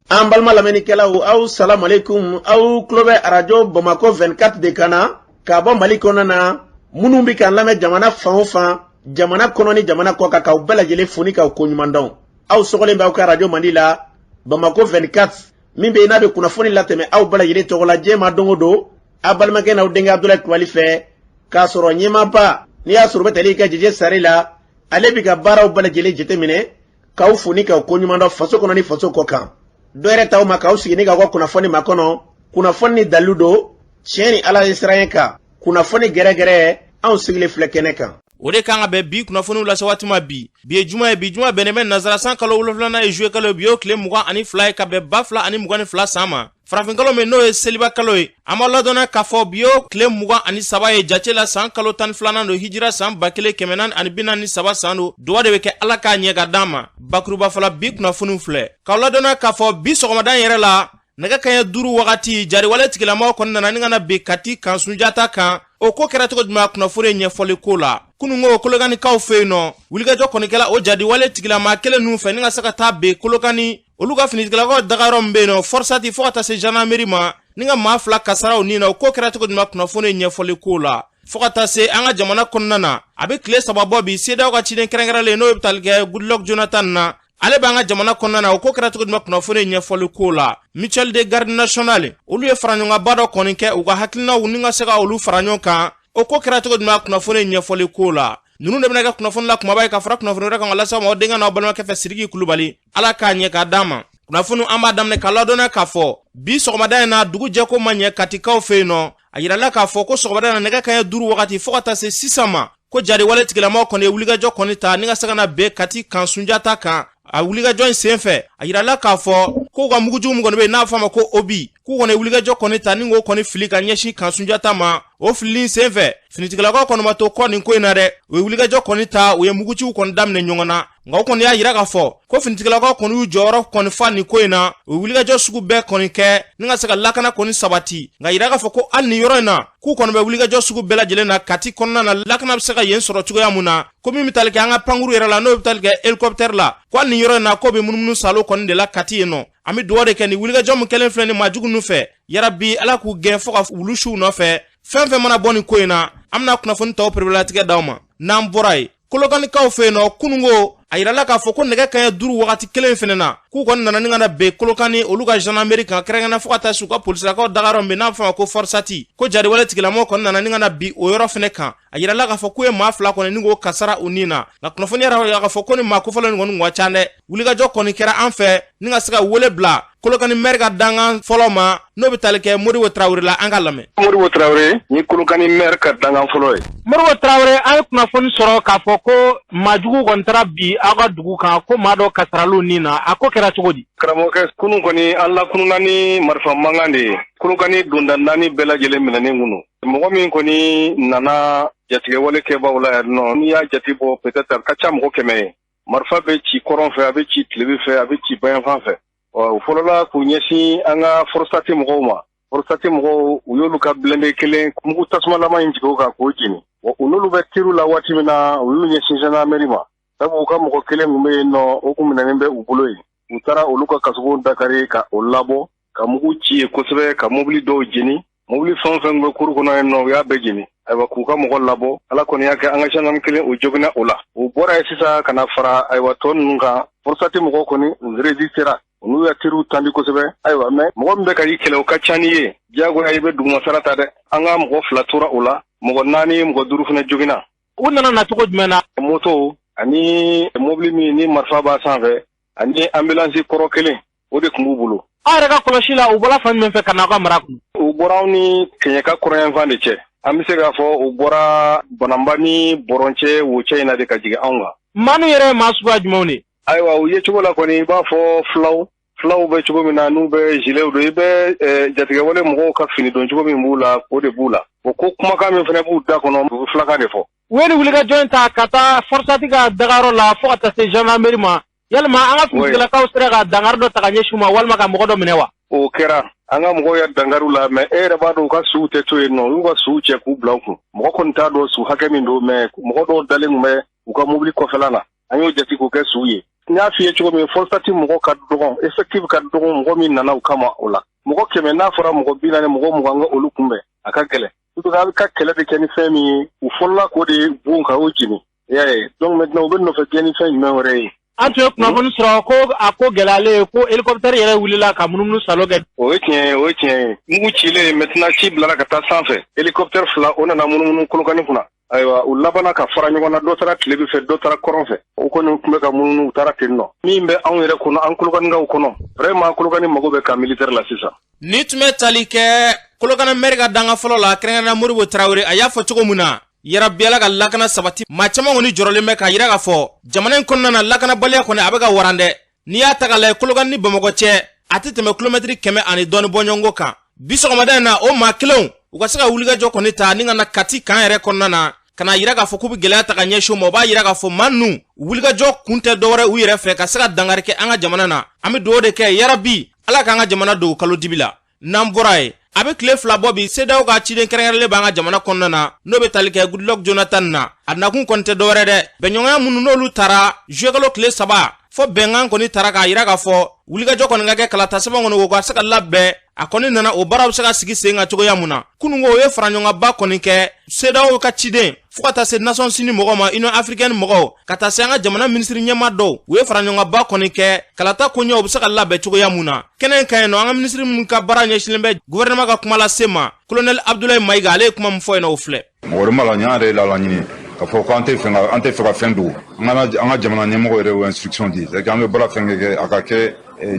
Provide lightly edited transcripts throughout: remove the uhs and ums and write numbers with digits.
An balima lamɛnnikɛlaw, aw salamalekun. Aw tulo bɛ Arajo Bamakɔ 24 de kan na k'a bɔ Mali kɔnɔna na. Minnu bɛ k'an lamɛn jamana fan o fan, jamana kɔnɔ ni jamana kɔ kan, k'aw bɛɛ lajɛlen fo ni k'aw koɲuman dɔn. Aw sɔgɔlen bɛ aw ka arajo mandi la, Bamakɔ 24, min bɛ yen n'a bɛ kunnafoni latɛmɛ aw bɛɛ lajɛlen tɔgɔ la diɲɛ ma don o don, aw balimakɛ n'aw denkɛ Abudulayi Kulubali fɛ, k'a sɔrɔ ɲɛmaaba n'i y'a sɔrɔ u bɛ tali kɛ Jeje Sare la, ale bɛ ka baaraw bɛɛ lajɛlen jateminɛ, k'aw fo ni k'aw koɲuman dɔn faso kɔnɔ ni faso kɔ kan. Dɔ yɛrɛ t'aw ma k'aw sigi ni k'aw ka kunnafoni makɔnɔ, kunnafoni ni dalilu don, tiɲɛ ni Ala ye siran kan, kunnafoni gɛrɛgɛrɛ, anw sigilen filɛ kɛnɛ kan. O de kan ka bɛn bi kunnafoniw lase waati ma bi. Bi ye juma ye, bi juma bɛnnen bɛ nazara san kalo 7nan ye, juillet kalo, bi y'o tile 22 ye, ka bɛn 2022 san ma, farafinkalo min n'o ye seliba kalo ye. An b'a ladɔnna k'a fɔ bi y'o tile 23 ye jate la, san kalo 12nan don, hijira san 1443 san don. Duwa de bɛ kɛ Ala k'a ɲɛ ka d'an ma. Bakuruba fɔlɔ, bi kunnafoniw filɛ k'aw ladɔnna k'a fɔ bi sɔgɔmada yɛrɛ la, nɛgɛ kaɲɛ 5 wagati, jariwale tigilamaw kɔni nana ni ka na bin Kati kan Sunjata kan. O ko kɛra cogo jumɛn? Kunnafoni ɲɛfɔli ko la, kununko Kolokanikaw fɛ yen nɔ, wulikajɔ kɔni kɛla o jadiwale tigilama kelen ninnu fɛ ni ka se ka taa bin Kolokani olu ka finitigilakaw dagayɔrɔ min bɛ yen nɔ, Fɔrisati, fo ka taa se gendarmerie ma, ni ka maa 2 kasaraw nin na. O ko kɛra cogo jumɛn? Kunnafoni ɲɛfɔli ko la, fo ka taa se an ka jamana kɔnɔna na, a bɛ tile 3 bɔ bi, CEDEAO ka ciden kɛrɛnkɛrɛnlen n'o bɛ tali kɛ Goodluck Jonathan na, ale b'an ka jamana kɔnɔna na. O ko kɛra cogo jumɛn? Kunnafoni ɲɛfɔli ko la, Mutuelle de Garde Nationale, olu ye faraɲɔgɔnba dɔ kɔni kɛ, u ka hakilinaw ni ka se ka olu fara ɲɔgɔn kan. O ko kɛra cogo jumɛn? Kunnafoni ɲɛfɔli ko la, ninnu de bɛna kɛ kunnafoni la kumaba ye ka fara kunnafoni wɛrɛ kan ka lase aw ma, aw denkɛ n'aw balimakɛ fɛ, Sidiki Kulubali. Ala k'a ɲɛ k'a d'an ma. Kunnafoni an b'a daminɛ k'a ladɔnniya k'a fɔ bi sɔgɔmada in na, dugu jɛko ma ɲɛ Katikaw fɛ yen nɔ. A yirala k'a fɔ ko sɔgɔmada in na, nɛgɛ kaɲɛ 5 wagati fo ka taa se sisan ma, ko jariwale tigilamaw kɔni ye wulikajɔ kɔni ta ni ka se ka na bɛn Kati kan Sunjata kan. A wulikajɔ in sen fɛ, a yirala k'a fɔ k'u ka mugujugu min kɔni bɛ yen n'a fɔ a ma ko obus, k'u kɔni ye wulikajɔ kɔni ta ni k'o kɔni fili ka ɲɛsin kan Sunjata ma. O filili sen fɛ, finitigilakaw kɔni ma to kɔ nin ko in na dɛ, u ye wulikajɔ kɔni ta, u ye muguciw kɔni daminɛ ɲɔgɔn na. Nka u kɔni y'a yira k'a fɔ ko finitigilakaw kɔni y'u jɔyɔrɔ kɔni fa nin ko in na, u ye wulikajɔ sugu bɛɛ kɔni kɛ ni ka se ka lakana kɔni sabati. Nka yira k'a fɔ ko hali nin yɔrɔ in na, k'u kɔni bɛ wulikajɔ sugu bɛɛ lajɛlen na Kati kɔnɔna na, lakana bɛ se ka yen sɔrɔ cogoya mun na, ko min bɛ tali kɛ an ka pankuru yɛrɛ la, n'o bɛ tali kɛ hélicoptère la, ko hali nin yɔrɔ in na, k'o bɛ munumunu salo kɔni de la Kati yen nɔ. An bɛ dugawu de kɛ nin wulikajɔ min kɛlen filɛ ni maajugu ninnu fɛ, yarabi Ala k'u gɛn fo ka wulu siw nɔfɛ. Fɛn fɛn mana bɔ nin ko in na, an bɛna kunnafoni tɔw pereperelatigɛ d'aw ma n'an bɔra yen. Kolokanikaw fɛ yen nɔ, kununko a yirala k'a fɔ ko nɛgɛ kaɲɛ 5 wagati kelen fɛnɛ na, k'u kɔni nana ni ka na ben Kolokani olu ka gendarmerie kan, kɛrɛnkɛrɛnnenya fo ka taa se u ka polisilakaw dagayɔrɔ min n'a bɛ fɔ a ma ko Fɔrisati, ko jariwale tigilamɔgɔw kɔni nana ni ka na bi o yɔrɔ fɛnɛ kan. A yirala k'a fɔ k'u ye maa 2 kɔni ni k'o kasara u nin na. Nka kunnafoni yɛrɛ yira k'a fɔ ko ni maa kofɔlen kɔni ka ca dɛ. Wulikajɔ kɔni kɛra an fɛ ni ka se ka wele bila Kolokani maire ka dankan fɔlɔ ma, n'o bɛ tali kɛ Modibo Tarawele la. An ka lamɛn. Modibo Tarawele ni Kolokani maire ka dankan fɔlɔ ye. Modibo Tarawele, an ye kunnafoni sɔrɔ k'a fɔ ko maajugu kɔni taara bi aw ka dugu kan, ko maa dɔ kasaraliw nin na. A ko kɛra cogo di? Karamɔgɔkɛ, kunun kɔni an lakununa ni marifa mankan de ye. Kolokani donda 4 bɛɛ lajɛlen minɛnen kun don. Mɔgɔ min kɔni nana jatigɛwale kɛbaw la yan nɔ, n'i y'a jate bɔ, peut-être a ka ca mɔgɔ 100 ye. Marifa bɛ ci kɔrɔn fɛ, a bɛ ci tilebi fɛ, a bɛ ci bayanfan fɛ. U fɔlɔla k'u ɲɛsin an ka Fɔrɔsati mɔgɔw ma. Fɔrɔsati mɔgɔw, u y'olu ka blindé kelen mugu tasumalama in jigin o kan k'o jeni. U n'olu bɛ teriw la waati min na, u y'u ɲɛsin gendarmerie ma, sabu u ka mɔgɔ kelen tun bɛ yen nɔ, o kun minɛnen bɛ u bolo yen. U taara olu ka kasogo dakari ka o labɔ, ka mugu ci yen kosɛbɛ, ka mobili dɔw jeni. Mobili fɛn o fɛn bɛ kuru kɔnɔ yen nɔ, u y'a bɛɛ jeni. Ayiwa, k'u ka mɔgɔ labɔ. Ala kɔni y'a kɛ, an ka gendarme kelen o joginna o la. U bɔra yen sisan ka na fara ayiwa tɔ ninnu kan. Fɔrɔsati mɔgɔw kɔni, u résistera, u n'u ya teriw tandi kosɛbɛ. Ayiwa, mais mɔgɔ min bɛ ka i kɛlɛ, o ka ca n'i ye, diyagoya i bɛ dugumasara ta dɛ. An ka mɔgɔ 2 tora o la, mɔgɔ 4, mɔgɔ 5 fana joginna. U nana na cogo jumɛn na? Moto ani mobili min ni marifa b'a sanfɛ ani ambulance kɔrɔ kelen, o de tun b'u bolo. Aw yɛrɛ ka kɔlɔsi la, u bɔra fan jumɛn fɛ ka na aw ka mara kɔnɔ? U bɔra anw ni Kɛɲɛka kɔrɔnyanfan de cɛ. An bɛ se k'a fɔ u bɔra Bananba ni Bɔrɔncɛ wocɛ in na de ka jigin anw kan. Maa ninnu yɛrɛ ye maa suguya jumɛnw de? Ayiwa, u ye cogo la kɔni, i b'a fɔ fulaw bɛ cogo min na, n'u bɛ giletw don, i bɛ jatigɛwale mɔgɔw ka fini don cogo min b'u la, o de b'u la. O ko kumakan min fana b'u da kɔnɔ, u bɛ filakan de fɔ. U ye nin wulikajɔ in ta ka taa Fɔrisati ka dagayɔrɔ la fo ka taa se gendarmerie ma. Yalima an ka finitigilakaw sera ka dankari dɔ ta ka ɲɛsin u ma, walima ka mɔgɔ dɔ minɛ wa? O kɛra, an ka mɔgɔw ya dankariw la, mais e yɛrɛ b'a dɔn, u ka suw tɛ to yen nɔ. U y'u ka suw cɛ k'u bila u kun. Mɔgɔ kɔni t'a dɔn su hakɛ min don, mais mɔgɔ dɔw dalen tun bɛ u ka mobili kɔfɛla la, an y'o jate k'o kɛ su ye. N y'a f'i ye cogo min, FORSAT mɔgɔ ka dɔgɔn, effectif ka dɔgɔn, mɔgɔ min nana u kama o la. Mɔgɔ 100, n'a fɔra mɔgɔ 40, mɔgɔ 20 ka olu kunbɛn, a ka gɛlɛn. Surtout a bɛ ka kɛlɛ bɛ kɛ ni fɛn min ye, u fɔlɔla k'o de bon ka o jeni. I y'a ye, donc maintenant u bɛ nɔfɛ gɛn ni fɛn jumɛn wɛrɛ ye? An tun ye kunnafoni sɔrɔ ko a ko gɛlɛyalen, ko hélicoptère yɛrɛ wulila ka munumunu salo kɛ. O ye tiɲɛ ye, o ye tiɲɛ ye. Mugu cilen, maintenant ci bilala ka taa sanfɛ. Hélicoptère fila, o nana munumunu Kolokani kunna. Ayiwa, u labanna ka fara ɲɔgɔn na, dɔ taara tilebi fɛ, dɔ taara kɔrɔn fɛ. U kɔni tun bɛ ka munumunu, u taara ten nɔ. Min bɛ anw yɛrɛ kɔnɔ, an Kolokanikaw kɔnɔ, vraiment Kolokani mago bɛ camp militaire la sisan. Ni tun bɛ tali kɛ Kolokani mɛri ka danga fɔlɔ la, kɛrɛnkɛrɛnnenya Modibo Tarawele, a y'a fɔ cogo min na, yarabi Ala ka lakana sabati. Maa caman kɔni jɔrɔlen bɛ k'a yira k'a fɔ jamana in kɔnɔna na, lakanabaliya kɔni a bɛ ka waran dɛ. N'i y'a ta k'a lajɛ, Kolokani ni Bamakɔ cɛ, a tɛ tɛmɛ kilomɛtiri 100 ani dɔɔni bɔɲɔgɔnko kan. Bi sɔgɔmada in na, o maa kelenw u ka se ka wulikajɔ kɔni ta ni ka na Kati kan yɛrɛ kɔnɔna na, ka na yira k'a fɔ k'u bɛ gɛlɛya ta ka ɲɛsin u ma. O b'a yira k'a fɔ maa ninnu wulikajɔ kun tɛ dɔwɛrɛ u yɛrɛ fɛ ka se ka dankari kɛ an ka jamana na. An bɛ dugawu de kɛ, yarabi Ala k'an ka jamana don kalo dibi la. N'an bɔra yen, a bɛ tile 2 bɔ bi, CEDEAO ka ciden kɛrɛnkɛrɛnlen b'an ka jamana kɔnɔna na, n'o bɛ tali kɛ Goodluck Jonathan na. A nakun kɔni tɛ dɔwɛrɛ dɛ, bɛnɲɔgɔnya minnu n'olu taara zuwɛnkalo tile 3 fɔ, bɛnkan kɔni taara k'a yira k'a fɔ wulikajɔ kɔni ka kɛ kalata sɛbɛn kɔni o ka se ka labɛn. A kɔni nana o baaraw bɛ se ka sigi sen kan cogoya mun na. Kununko o ye faraɲɔgɔnba kɔni kɛ, CEDEAO ka ciden fo ka taa se Nations Unies mɔgɔw ma, Union africaine mɔgɔw, ka taa se an ka jamana minisiri ɲɛmaa dɔw, u ye faraɲɔgɔnba kɔni kɛ kalata koɲɛw bɛ se ka labɛn cogoya mun na. Kɛnɛ in kan yen nɔ, an ka minisiri min ka baara ɲɛsinnen bɛ gouvernement ka kuma lase ma, colonel Abdoulaye Mayiga, ale ye kuma min fɔ yen nɔ, o filɛ. Mɔgɔ wɛrɛ ma la ɲan yɛrɛ la laɲini k'a fɔ k'an tɛ fɛ ka an tɛ fɛ ka fɛn dogo. An ka jamana ɲɛmɔgɔ yɛrɛ y'o instruction di, c'est que an bɛ baara fɛn kɛ, a ka kɛ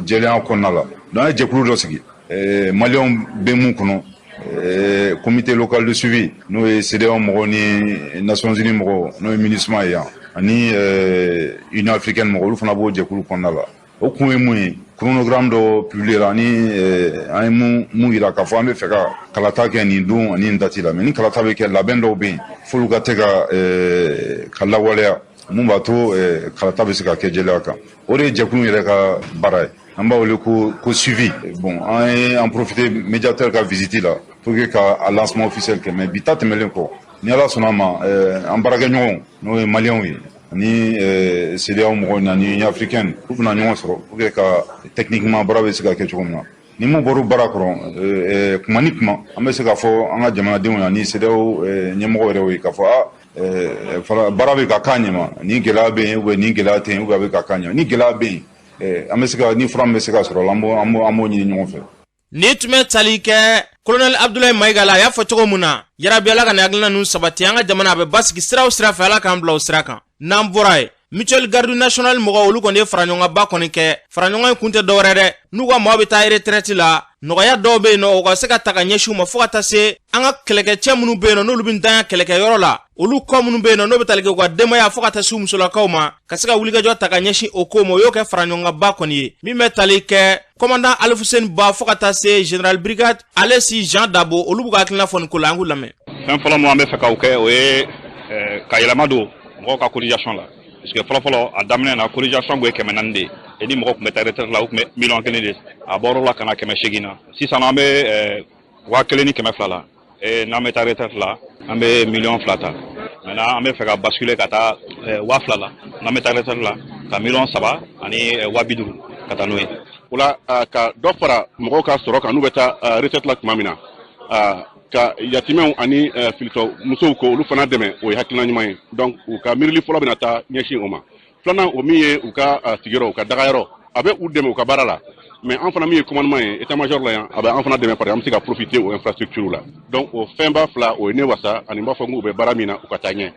jɛlenya kɔnɔna la. Donc an ye jɛkulu dɔ sigi, maliyɛnw bɛ mun kɔnɔ, comité local de suivi, n'o ye CEDEAO mɔgɔw ni Nations Unies mɔgɔw, n'o ye MINUSMA ye yan, ani Union africaine mɔgɔw, olu fana b'o jɛkulu kɔnɔna la. O kun ye mun ye? Chronogramme dɔ publier ani an ye mun yira k'a fɔ an bɛ fɛ ka kalata kɛ nin don ani nin date la. Mais ni kalata bɛ kɛ, labɛn dɔw bɛ yen f'olu ka tɛ ka lawaleya, mun b'a to kalata bɛ se ka kɛ jɛlenya kan. O de ye jɛkulu yɛrɛ ka baara ye, an b'a wele ko suivi. Bon, an ye an profiter médiateur ka visite la pour que ka a lancement officiel kɛ. Mais bi ta tɛmɛlen kɔ, ni Ala sɔnna a ma, an baarakɛɲɔgɔnw, n'o ye maliyɛnw ye ani CEDEAO mɔgɔw ani Union africaine, u bɛna ɲɔgɔn sɔrɔ pour que ka techniquement baara bɛ se ka kɛ cogo min na. Ni mun bɔra baara kɔrɔ, kuma ni kuma, an bɛ se k'a fɔ an ka jamanadenw ani CEDEAO ɲɛmɔgɔ yɛrɛ ye k'a fɔ a baara bɛ ka k'a ɲɛma, ni gɛlɛya bɛ yen ou bien ni gɛlɛya tɛ yen, ou bien a bɛ ka k'a ɲɛ. Ni gɛlɛya bɛ yen, an bɛ se ka ni fura min bɛ se ka sɔrɔ, an b'o ɲini ɲɔgɔn fɛ. Ni tun bɛ tali kɛ colonel Abdoulaye Mayiga la, a y'a fɔ cogo min na, yarabi Ala ka nin hakilina ninnu sabati an ka jamana a bɛ basigi sira o sira fɛ, Ala k'an bila o sira kan. N'an bɔra yen, mutuelle garde nationale mɔgɔw, olu kɔni ye faraɲɔgɔnba kɔni kɛ. Faraɲɔgɔn in kun tɛ dɔwɛrɛ dɛ, n'u ka maaw bɛ taa retraite la, nɔgɔya dɔw bɛ yen nɔ o ka se ka ta ka ɲɛsin u ma, fo ka taa se an ka kɛlɛkɛcɛ minnu bɛ yen nɔ, n'olu bɛ ntanya kɛlɛkɛyɔrɔ la, olu kɔ minnu bɛ yen nɔ, n'o bɛ tali kɛ u ka denbaya, fo ka taa se u musolakaw ma, ka se ka wulikajɔ ta ka ɲɛsin o ko ma. O y'o kɛ faraɲɔgɔnkanba kɔni ye min bɛ tali kɛ commandant Alifuseni Ba fo ka taa se général brigade Alesi Jean Dabo, olu b'u ka hakilina fɔ nin ko la, an k'u lamɛn. Fɛn fɔlɔ min an bɛ fɛ k'o kɛ, o ye ka yɛlɛma don mɔgɔw ka cotisation la, parce que fɔlɔ fɔlɔ, a daminɛ na, cotisation tun ye 400 de ye. E ni mɔgɔ tun bɛ taa retraite la, o tun bɛ 1,1 miliyɔn de. A bɔr'o la ka na 800 na. Sisan an bɛ 1200 la. N'an bɛ taa retraite la, an bɛ 2 miliyɔn ta. Maintenant an bɛ fɛ ka basculer ka taa 2000 la, n'an bɛ taa retraite la, ka 3 miliyɔn ani 50 000 ka taa n'o ye. O la, ka dɔ fara mɔgɔw ka sɔrɔ kan n'u bɛ taa retraite la tuma min na, ka yatimɛw ani filitɔ musow ko olu fana dɛmɛ, o ye hakilina ɲuman ye. Donc u ka miirili fɔlɔ bɛna taa ɲɛsin o ma. Filanan, o min ye u ka sigiyɔrɔ, u ka dagayɔrɔ, a bɛ u dɛmɛ u ka baara la. Mais an fana min ye commandement ye état major la yan, a bɛ an fana dɛmɛ, parce que an bɛ se ka profiter o infrastructure la. Donc o fɛnba fila, o ye ne wasa, ani n b'a fɔ k'u bɛ baara min na, u ka taa ɲɛ.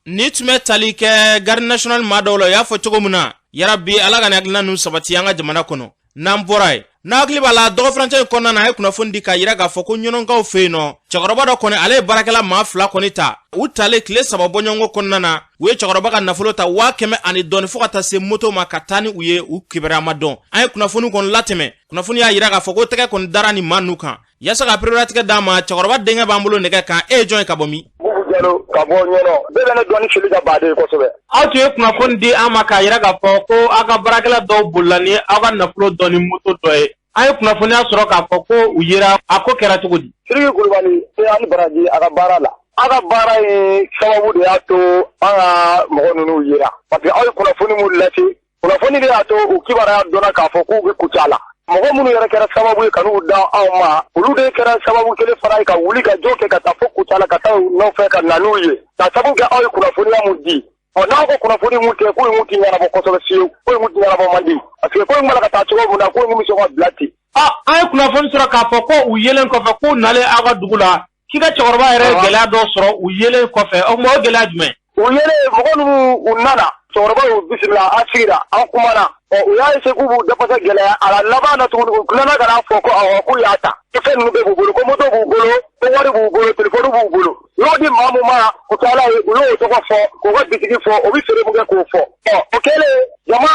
Ni tun bɛ tali kɛ garde nationale maa dɔw la, u y'a fɔ cogo min na, yarabi Ala ka nin hakilina ninnu sabati an ka jamana kɔnɔ. N'an bɔra yen, n'a hakili b'a la, dɔgɔfurancɛ in kɔnɔna na, a ye kunnafoni di k'a yira k'a fɔ ko ɲɔnɔnkaw fɛ yen nɔ, cɛkɔrɔba dɔ kɔni, ale ye baarakɛla maa fila kɔni ta. U talen tile 3 bɔɲɔgɔnko kɔnɔna na, u ye cɛkɔrɔba ka nafolo ta 100 000 ani dɔɔni, fo ka taa se moto ma, ka taa ni u ye, u kibaruya ma dɔn. An ye kunnafoni kɔni latɛmɛ, kunnafoni y'a yira k'a fɔ ko tɛgɛ kɔni dara nin maa ninnu kan. Yaasa ka pereperelatigɛ d'a ma, cɛkɔrɔba denkɛ b'an bolo nɛgɛ kan. E ye jɔn ye, ka bɔ min? Bubu Jalo, ka bɔ Ɲɔnɔ. Bɛɛ bɛ ne dɔn ni Fili ka baden ye kosɛbɛ. Aw tun ye kunnafoni di an ma k'a yira k'a fɔ ko aw ka baarakɛla dɔw bolila ni aw ka nafolo dɔ ni moto dɔ ye. An ye kunnafoniya sɔrɔ k'a fɔ ko u yera. A ko kɛra cogo di? Sidiki Kulubali e ani baraji a ka baara la. Aw ka baara in sababu de y'a to an ka mɔgɔ ninnu yera, parce que aw ye kunnafoni mun lase. Kunnafoni de y'a to u kibaruya dɔnna k'a fɔ k'u bɛ Kucala. Mɔgɔ minnu yɛrɛ kɛra sababu ye ka n'u da anw ma, olu de kɛra sababu kelen fana ye ka wuli ka jɔ kɛ ka taa fo Kucala ka taa u nɔfɛ ka na n'u ye. Ka sababu kɛ aw ye kunnafoniya mun di. Ɔ n'aw ko kunnafoni mun tɛ, ko in kun ti ɲɛnabɔ kosɛbɛ fiyewu, ko in kun ti ɲɛnabɔ man di. Parce que ko in b'a la ka taa cogo min na, ko in kun bɛ sɔn ka bila ten. Ɔ an ye kunnafoni sɔrɔ k'a fɔ ko u yelen kɔfɛ k'u nalen aw ka dugu la, k'i ka cɛkɔrɔba yɛrɛ ye gɛlɛya dɔ sɔrɔ u yelen kɔfɛ. O tuma o gɛlɛya jumɛn? U yelen, mɔgɔ ninnu u nana, cɛkɔrɔba y'u bisimila, an sigira, an kumana. Ɔ u y'a essayer k'u b'u dafasa gɛlɛya a la laban na tuguni, u tilala ka n'a fɔ ko awɔ, k'u y'a ta. Ko fɛn ninnu bɛɛ b'u bolo, ko moto b'u bolo, ko wari b'u bolo, telefɔni b'u bolo. U y'o di maa mun ma Kucala ye, u y'o tɔgɔ fɔ, k'u ka bitigi fɔ, o bɛ feere mun kɛ k'o fɔ. Ɔ o kɛlen, jama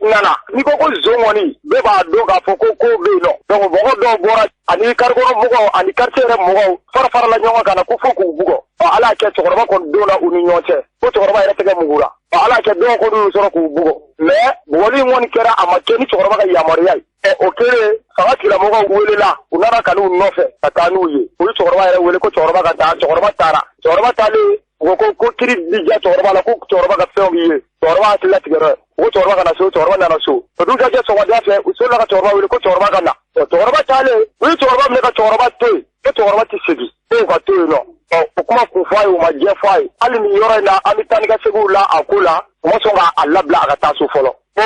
nana. N'i ko ko zon kɔni, bɛɛ b'a dɔn k'a fɔ ko ko bɛ yen nɔ. Donc mɔgɔ dɔw bɔra ani karikɔrɔ mɔgɔw ani quartier yɛrɛ mɔgɔw fara farala ɲɔgɔn kan na ko fo k'u bugɔ. Ɔ Ala y'a kɛ cɛkɔrɔba kɔni donna u ni ɲɔgɔn cɛ, ko cɛkɔrɔba yɛrɛ tɛgɛ mugura. Ɔ Ala y'a kɛ dɔw kɔni y'u sɔrɔ k'u bugɔ, mais bugɔli in kɔni kɛra, a ma kɛ ni cɛkɔrɔba ka yamaruya ye. Ɔ o kɛlen, fanga tigilamɔgɔw welela, u nana ka n'u nɔfɛ ka taa n'u ye. U ye cɛkɔrɔba yɛrɛ wele ko cɛkɔrɔba ka taa, cɛkɔrɔba taara. Cɛkɔrɔba taalen, u ko ko kiri bi diya cɛkɔrɔba la, ko cɛkɔrɔba ka fɛnw b'i ye. Cɛkɔrɔba hakili latigɛra, u ko cɛkɔrɔba ka na so, cɛkɔrɔba nana so. O dugusajɛ sɔgɔmada fɛ, u solila ka cɛkɔrɔba wele ko cɛkɔrɔba ka na. Ɔ cɛkɔrɔba taalen, u ye cɛkɔrɔba minɛ ka cɛkɔrɔba to yen, ko cɛkɔrɔba tɛ segin, k'u ka to yen nɔ. Ɔ o kuma kun fɔ a ye, u ma jɛ fɔ a ye. Hali nin yɔrɔ in na, an bɛ taa ni ka seginw la a ko la, u ma sɔn k'a labila a ka taa so fɔlɔ. Ko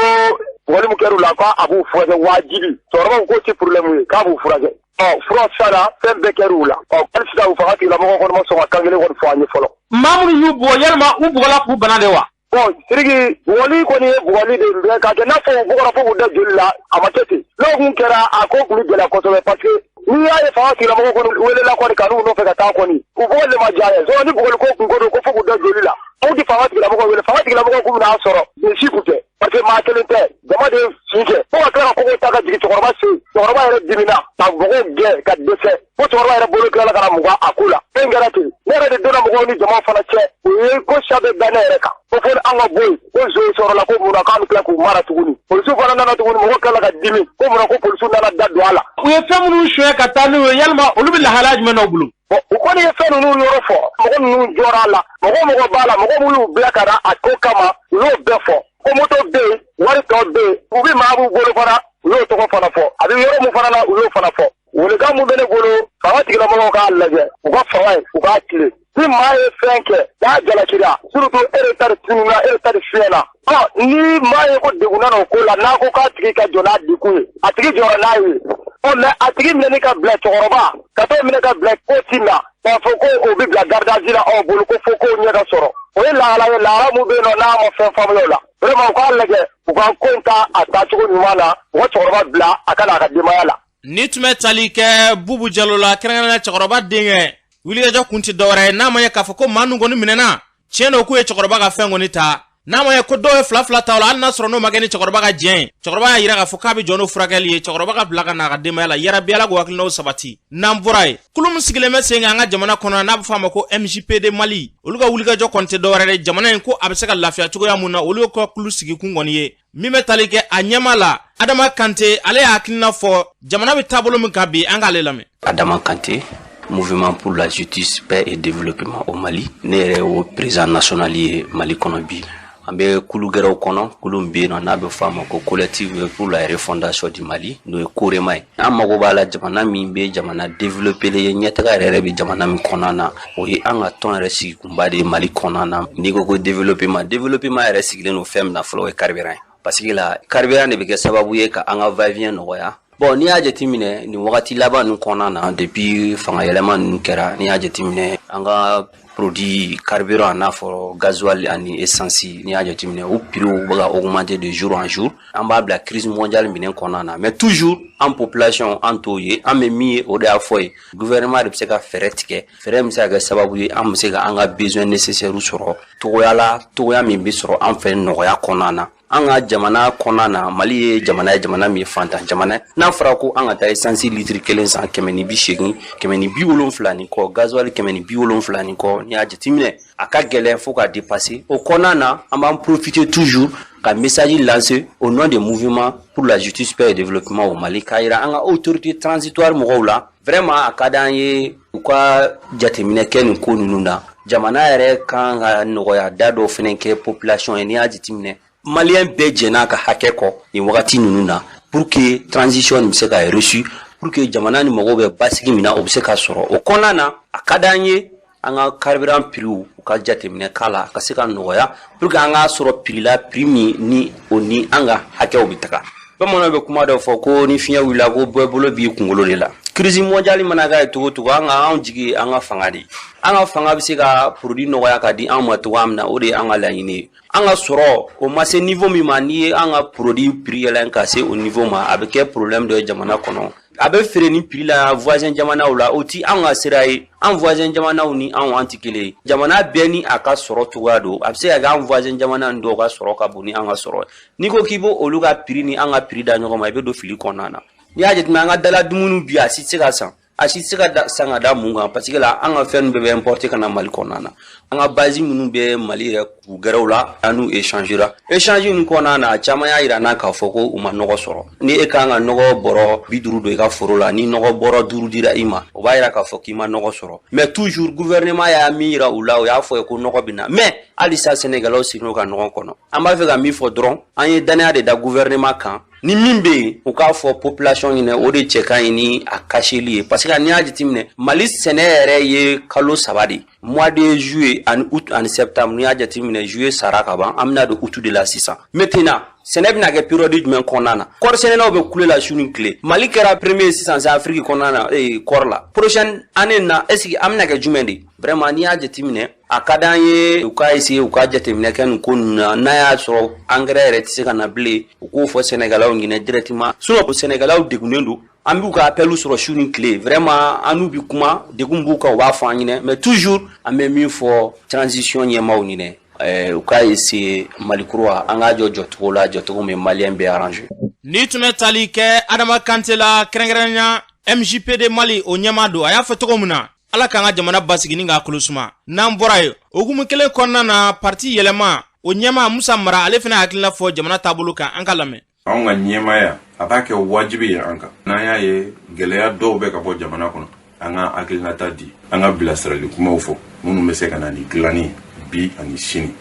bugɔli min kɛra u la, k'a b'u furakɛ wajibi. Cɛkɔrɔba ko k'o tɛ problème ye, k'a b'u furakɛ. Ɔ fura sanna, fɛn bɛɛ kɛra u la. Ɔ hali sisan u fanga tigilamɔgɔw kɔni ma sɔn ka kan kelen kɔni fɔ an ye fɔlɔ. Maa minnu y'u bugɔ, yalima u bugɔla k'u bana de wa? Bon Sidiki, bugɔli kɔni ye bugɔli de ye, k'a kɛ n'a fɔ u bugɔra fo k'u da joli la, a ma kɛ ten. N'o kun kɛra, a ko tun bɛ gɛlɛya kosɛbɛ, parce que n'i y'a ye fanga tigilamɔgɔw kɔni welela kɔni ka n'u nɔfɛ ka taa kɔni, u bugɔli de ma diya ye. Sinon ni bugɔli ko kun ko don ko fo k'u da joli la, anw tɛ fanga tigilamɔgɔw wele, fanga tigilamɔgɔw k'u bɛn'a sɔrɔ nin si kun tɛ. Parce que maa kelen tɛ, jama de ye fin kɛ fo ka tila ka kogo ta ka jigin cɛkɔrɔba sen. Cɛkɔrɔba yɛrɛ dimina ka mɔgɔw gɛn ka dɛsɛ, fo cɛkɔrɔba yɛrɛ bolo tilala ka na mugan a ko la. Fɛn kɛra ten, ne yɛrɛ de donna mɔgɔw ni jama fana cɛ, u ye ko sa bɛ da ne yɛrɛ kan, ko fo an ka bɔ yen, ko zon sɔrɔla, ko mun na k'an bɛ tila k'u mara tuguni. Polisiw fana nana tuguni, mɔgɔw tilala ka dimi ko mun na ko polisiw nana da don a la. U ye fɛn minnu suɲɛ ka taa n'u ye, yalima olu bɛ lahalaya jumɛn n'aw bolo? Bon u kɔni ye fɛn ninnu yɔrɔ fɔ, mɔgɔ ninnu jɔra a la, mɔgɔ mɔgɔ b'a la, mɔgɔ minnu y'u bila ka na a ko kama, u y'o bɛɛ fɔ. Ko moto bɛ yen, wari tɔ bɛ yen, u bɛ maa b'u bolo fana, u y'o tɔgɔ fana fɔ, a bɛ yɔrɔ min fana na, u y'o fana fɔ. Welekan mun bɛ ne bolo, fanga tigilamɔgɔw k'a lajɛ, u ka fanga ye, u k'a tilen. Ni maa ye fɛn kɛ, n'a jalakira, surtout e de ta de tununna, e de ta de suyɛnna. Ɔ ni maa ye ko degun nana o ko la, n'a ko k'a tigi ka jɔ n'a degun ye, a tigi jɔra n'a ye. Ɔ mais a tigi minɛni ka bila cɛkɔrɔba, ka t'o minɛ ka bila ko ti na, k'a fɔ ko o bɛ bila garde à vue la aw bolo ko fo kow ɲɛ ka sɔrɔ. O ye lahala ye, lahala mun bɛ yen nɔ n'a ma fɛn faamuya o la. Vraiment u k'a lajɛ, u ka ko in ta a taacogo ɲuman na, u ka cɛkɔrɔba bila a ka na a ka denbaya la. Ni tun bɛ tali kɛ Bubu Jalo la, kɛrɛnkɛrɛnnenya cɛkɔrɔba denkɛ, wulikajɔ kun tɛ dɔwɛrɛ ye n'a ma ye k'a fɔ ko maa ninnu kɔni minɛna, tiɲɛ don k'u ye cɛkɔrɔba ka fɛn kɔni ta, n'a ma ye ko dɔw ye fila fila ta o la, hali n'a sɔrɔ n'o ma kɛ ni cɛkɔrɔba ka jɛn ye. Cɛkɔrɔba y'a yira k'a fɔ k'a bɛ jɔ n'o furakɛli ye, cɛkɔrɔba ka bila ka na a ka denbaya la. Yarabi Ala k'o hakilinaw sabati. N'an bɔra yen, kulu min sigilen bɛ sen kan an ka jamana kɔnɔ n'a bɛ fɔ a ma ko MJPD Mali, olu ka wulikajɔ kɔni tɛ dɔwɛrɛ ye jamana in ko a bɛ se ka lafiya cogoya mun na, olu y'o ka kulu sigikun kɔni ye. Min bɛ tali kɛ a ɲɛmaa la, Adama Kante, ale y'a hakilina fɔ jamana bɛ taabolo min kan bi, an k'ale lamɛn. Adama Kante, Mouvement pour la justice, paix et développement au Mali. Ne yɛrɛ o président national ye Mali kɔnɔ bi. An bɛ kulu gɛrɛw kɔnɔ, kulu min bɛ yen nɔ n'a bɛ fɔ a ma ko Collectif pour la refondation du Mali, n'o ye COREMA ye. An mago b'a la jamana min bɛ jamana développé ye, ɲɛtaga yɛrɛ yɛrɛ bɛ jamana min kɔnɔna na, o ye an ka tɔn yɛrɛ sigikunba de ye Mali kɔnɔna na. N'i ko ko développement, développement yɛrɛ sigilen don fɛn min na fɔlɔ, o ye carburant ye. Parce que la carburant de bɛ kɛ sababu ye ka an ka va-et-vient nɔgɔya. Bon, n'i y'a jateminɛ nin wagati laban ninnu kɔnɔna na, depuis fanga yɛlɛma ninnu kɛra, n'i y'a jateminɛ an ka produit carburant, n'a fɔra gasoil ani essence, n'i y'a jateminɛ o prix bɛ ka augmenter de jour en jour. An b'a bila crise mondiale minɛn kɔnɔna na, mais toujours an population an t'o ye. An bɛ min ye, o de y'a fɔ ye, gouvernement de bɛ se ka fɛɛrɛ tigɛ, fɛɛrɛ min bɛ se ka kɛ sababu ye an bɛ se ka an ka besoin nécessaire sɔrɔ togoya la, togoya min bɛ sɔrɔ an fɛ nɔgɔya kɔnɔna na. An ka jamana kɔnɔna na, Mali ye jamana ye, jamana min ye fantan jamana ye. N'a fɔra ko an ka taa essence litre kelen san 180, 170 ni kɔ, gasoil 170 ni kɔ, n'i y'a jateminɛ a ka gɛlɛn fo ka dépasser. O kɔnɔna na, an b'an profiter toujours ka message lancer au nom du Mouvement pour la justice, paix et développement au Mali, k'a yira an ka autorité transitoire mɔgɔw la, vraiment a ka d'an ye u ka jateminɛ kɛ nin ko ninnu na. Jamana yɛrɛ kan ka nɔgɔya da dɔw fɛnɛ kɛ population ye. N'i y'a jateminɛ Maliyɛn bɛɛ jɛn'a ka hakɛ kɔ nin wagati ninnu na pour que transition nin bɛ se ka réussir, pour que jamana ni mago bɛ basigi min na, o bɛ se ka sɔrɔ o kɔnɔna na. A ka d'an ye an ka carburant prix, u ka jateminɛ k'a la, ka se ka nɔgɔya pour que an k'a sɔrɔ prix la, prix min ni o ni an ka hakɛw bɛ taga. Bamananw bɛ kuma dɔ fɔ ko ni fiɲɛ wulila, ko bɛɛ bolo b'i kunkolo de la. Crise mondiale mana k'a ye cogo o cogo, an ka anw jigi ye an ka fanga de ye. An ka fanga bɛ se ka produit nɔgɔya ka di an ma cogoya min na, o de ye an ka laɲini ye. An ka sɔrɔ o ma se niveau min ma, n'i ye an ka produit prix yɛlɛn ka se o niveau ma, a bɛ kɛ problème dɔ ye jamana kɔnɔ. A bɛ feere ni prix la voisin jamanaw la, o ti an ka sira ye. An voisin jamanaw ni anw, an ti kelen ye. Jamana bɛɛ ni a ka sɔrɔ cogoya don. A bɛ se ka kɛ an voisin jamana nin dɔw ka sɔrɔ ka bon ni an ka sɔrɔ ye. N'i ko k'i b'o olu ka prix ni an ka prix da ɲɔgɔn ma, i bɛ don fili kɔnɔna na. N'i y'a jateminɛ, an ka dala dumuni bi, a si tɛ se ka san, a si tɛ se ka san ka da mun kan? Parce que la, an ka fɛn bɛɛ bɛ importer ka na Mali kɔnɔna na. An ka base minnu bɛ Mali yɛrɛ kuru gɛrɛw la, an n'u échangera. Échange ninnu kɔnɔna na, a caman y'a yira n na k'a fɔ ko u ma nɔgɔ sɔrɔ. Ni e kan ka nɔgɔ bɔrɔ 50 don i ka foro la, ni nɔgɔ bɔrɔ 5 dira i ma, o b'a yira k'a fɔ k'i ma nɔgɔ sɔrɔ. Mais toujours, gouvernement y'a min yira u la, o y'a fɔ ye ko nɔgɔ bɛ na, mais halisa sɛnɛkɛlaw sigilen ka ɲɔgɔn kɔnɔ. An b'a fɛ ka min fɔ dɔrɔn, an ye danaya de da gouvernement kan. Ni min bɛ yen, u k'a fɔ population ɲinɛ, o de cɛ ka ɲi ni a kaseli ye. Parce que n'i y'a jateminɛ, Mali sɛnɛ yɛrɛ ye kalo 3 de, mois de juillet ani août ani septembre. N'i y'a jateminɛ, juillet sara ka ban, an bɛna don août de la sisan. Maintenant, sɛnɛ bɛna kɛ période jumɛn kɔnɔna na? Kɔɔri sɛnɛlaw bɛ kule la su ni tile. Mali kɛra premier sisan sa Afrique kɔnɔna na kɔɔri la. Prochaine année na, est ce que an bɛna kɛ jumɛn de? Vraiment, n'i y'a jateminɛ, a ka d'an ye u ka essayer, u ka jateminɛ kɛ nin ko ninnu na. N'a y'a sɔrɔ engrais yɛrɛ tɛ se ka na bilen, u k'o fɔ sɛnɛkɛlaw ɲinɛ directement. Sinon, sɛnɛkɛlaw degunnen don. An b'u ka appel sɔrɔ su ni tile. Vraiment, an n'u bi kuma, degun b'u kan, u b'a fɔ an ɲinɛ. Mais toujours, an bɛ min fɔ transition ɲɛmaaw ɲinɛ, u k'a essayer, Mali kura, an k'a jɔ jɔcogo la, jɔcogo min maliyɛn bɛɛ arranger. N'i tun bɛ tali kɛ Adama Kante la, kɛrɛnkɛrɛnnenya MJPD Mali o ɲɛmaa don, a y'a fɔ cogo min na, Ala k'an ka jamana basigi ni k'a kolo suma. N'an bɔra yen, hukumu kelen kɔnɔna na, parti Yɛlɛma o ɲɛmaa Musa Mara, ale fana hakilina fɔ jamana taabolo kan. An ka lamɛn. Anw ka ɲɛmaaya, a b'a kɛ wajibi ye an kan, n'an y'a ye gɛlɛya dɔw bɛ ka bɔ jamana kɔnɔ, an ka hakilinata di, an ka bilasirali kumaw fɔ minnu bɛ se ka na ni dilanni bi ani sini.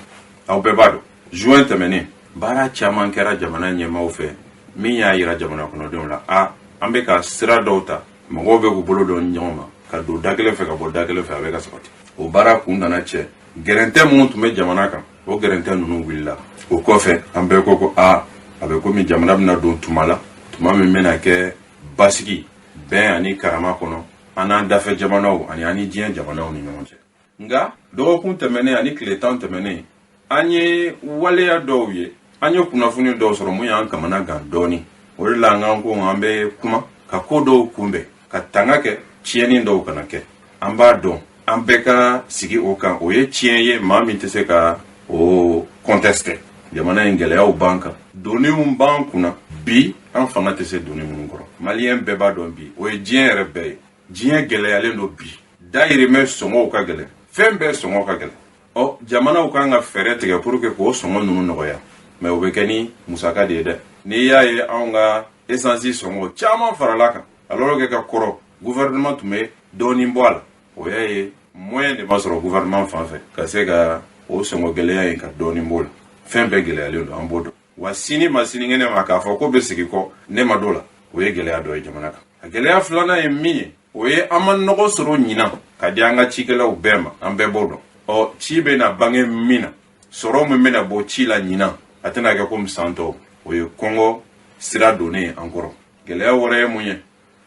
Aw bɛɛ b'a dɔn, juin tɛmɛnen, baara caman kɛra jamana ɲɛmaaw fɛ min y'a yira jamana kɔnɔdenw la a an bɛ ka sira dɔw ta, mɔgɔw bɛ k'u bolo dɔn ɲɔgɔn ma ka don da kelen fɛ, ka bɔ da kelen fɛ, a bɛ ka sabati. O baara kun nana cɛ gɛrɛntɛ minnu tun bɛ jamana kan, o gɛrɛntɛ ninnu wulila. O kɔfɛ, an bɛɛ ko ko a a bɛ komi jamana bɛna don tuma la, tuma min bɛna kɛ basigi, bɛn ani karama kɔnɔ, an n'an dafɛ jamanaw ani an ni diɲɛ jamanaw ni ɲɔgɔn cɛ. Nka dɔgɔkun tɛmɛnen ani tile 10 tɛmɛnen, an ye waleya dɔw ye, an ye kunnafoni dɔw sɔrɔ mun y'an kamana gan dɔɔni. O de la an k'an ko an bɛ kuma ka ko dɔw kunbɛn, ka tanga kɛ tiɲɛni dɔw kana kɛ. An b'a dɔn, an bɛɛ ka sigi o kan, o ye tiɲɛ ye, maa min tɛ se ka o contester. Jamana in gɛlɛyaw b'an kan, doniw b'an kunna bi, an fanga tɛ se doni minnu kɔrɔ. Maliyɛn bɛɛ b'a dɔn bi, o ye diɲɛ yɛrɛ bɛɛ ye, diɲɛ gɛlɛyalen don bi, dayirimɛ sɔngɔw ka gɛlɛn, fɛn bɛɛ sɔngɔ ka gɛlɛn. Ɔ jamanaw kan ka fɛɛrɛ tigɛ pour que k'o sɔngɔ ninnu nɔgɔya, mais o bɛ kɛ ni musaka de ye dɛ. N'i y'a ye anw ka essence sɔngɔ caman farala kan, alors que ka kɔrɔ gouvernement tun bɛ dɔɔnin bɔ a la, o y'a ye moyen de ma sɔrɔ gouvernement fan fɛ ka se ka o sɔngɔ gɛlɛya in ka dɔɔnin b'o la. Fɛn bɛɛ gɛlɛyalen don, an b'o dɔn. Wa sini ma sinikɛnɛ ma, k'a fɔ ko bɛ sigi kɔ, ne ma d'o la. O ye gɛlɛya dɔ ye jamana kan. A gɛlɛya filanan ye min ye, o ye an ma nɔgɔ sɔrɔ ɲinan ka di an ka cikɛlaw bɛɛ ma, an bɛɛ b'o dɔn. Ɔ ci bɛ na bange min na, sɔrɔ min bɛna bɔ ci la ɲinan, a tɛna kɛ komi san tɔw. O ye kɔngɔ sira donnen ye an kɔrɔ. Gɛlɛya wɛrɛ ye mun ye?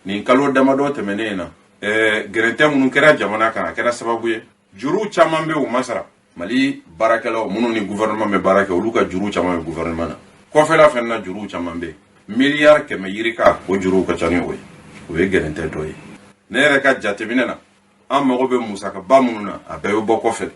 Nin kalo damadɔ tɛmɛnen na, gɛrɛntɛ minnu kɛra jamana kan, a kɛra sababu ye juru caman bɛ, u ma sara. Mali baarakɛlaw minnu ni gouvernement bɛ baara kɛ, olu ka juru caman bɛ gouvernement na. Kɔfɛla fɛnɛ na, juru caman bɛ yen, miliyari 100 yirika, o juruw ka ca ni o ye. O ye gɛrɛntɛ dɔ ye. Ne yɛrɛ ka jateminɛ na, an mago bɛ musakaba minnu na, a bɛɛ bɛ bɔ kɔfɛ,